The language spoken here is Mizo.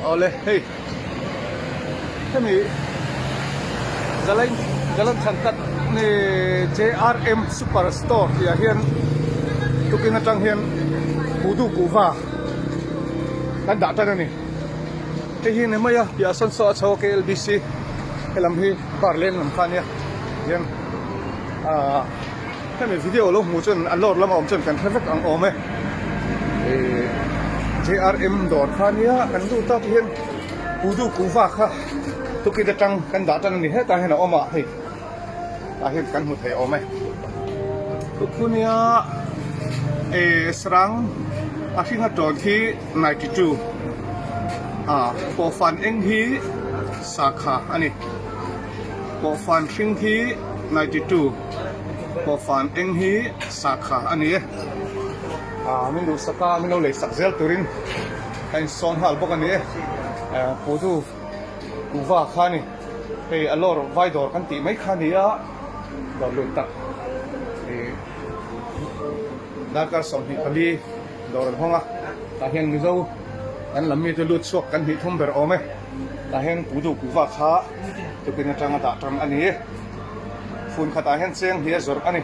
Awle hei hemi Jalan Jalan Chhankat ni JRM Super Store tih ah hian tukin atang hian Pudu Kuhva kan dah tan a ni. Hei hi ni mai a piah sawn saw a chho a KLBC helam hi bar leng lam kha ania hian ahh hemi video lo hmuh chuan a lawr lama awm chuan kan hre vek ang awm e ihh JRM dawr kha ania kan lut a tihian Pudu Kuhva kha tukit atang kan dah tan a ni hetah hian a awm a hei. Tah hian kan hmu thei awm e. Tukhu nia eh sarang a hring a tawn hi 92 a pawhfan eng hi sakha a ni. Pawhfan hring hi 92 pawhfan eng hi sakha a ni e. Ah min duhsak a min lo lei sak zel turin a insawn nghal bawk a ni e. Eh pudu kuhva kha a ni. Hei a lawr vai dawr kan tih mai kha a ni a, dawr lun tak ih darkar 24 dawr an hawng a, tah hian Mizo kan lam mite lut chhuak kan hnih thum ber awm e, tah hian Pudu Kuhva kha tukin atanga dah tan a ni. Fun khatah hian cheng hnih a zawrh a ni.